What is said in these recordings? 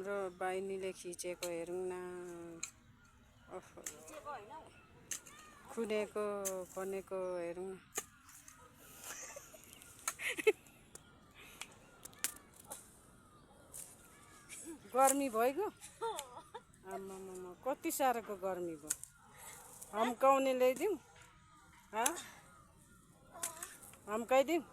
हाम्रो बहिनीले खिचेको हेरौँ न। ओहो खुनेको खनेको हेरौँ न। गर्मी भइगयो आमामामा कति साह्रोको गर्मी भयो। हम्काउने ल्याइदिउँ हम्काइदिउँ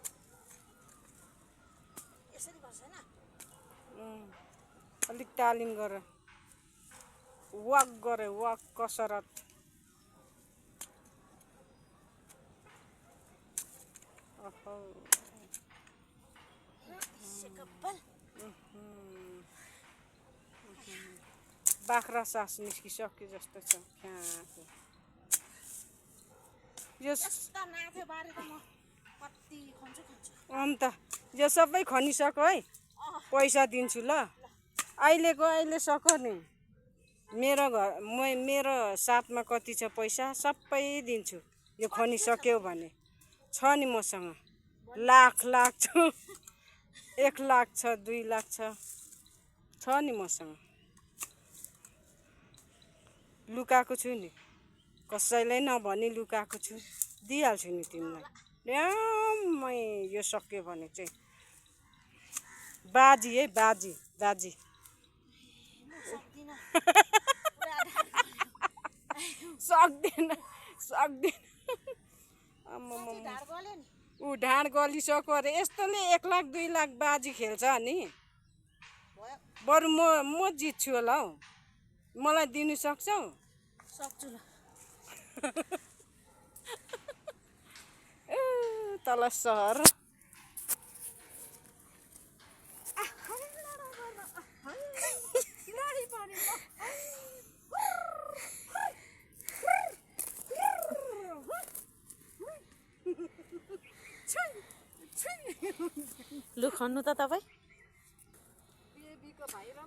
अलिक तालिम गर वाक गरे वाक कसरत। बाख्रा सास निस्किसक्यो जस्तो छ। अन्त यो सबै खनिसक्यो है। पैसा दिन्छु ल। अहिले सक नि। मेरो साथमा कति छ पैसा सबै दिन्छु यो खनिसक्यो भने। छ नि मसँग लाख छ 1 लाख छ 2 लाख छ नि मसँग। लुकाएको छु नि कसैलाई नभनी लुकाएको छु। दिइहाल्छु नि तिमीलाई यो सक्यो भने चाहिँ। बाजी है बाजी दाजी सक्दिन ऊ ढाड गलिसक्यो अरे। यस्तोले 1 लाख 2 लाख बाजी खेल्छ नि। बरु म जित्छु होला हौ। मलाई दिनु सक्छौ? सक्छु ल। तल सहर लु खन्नु त तपाईँ। बेबीको भाइ र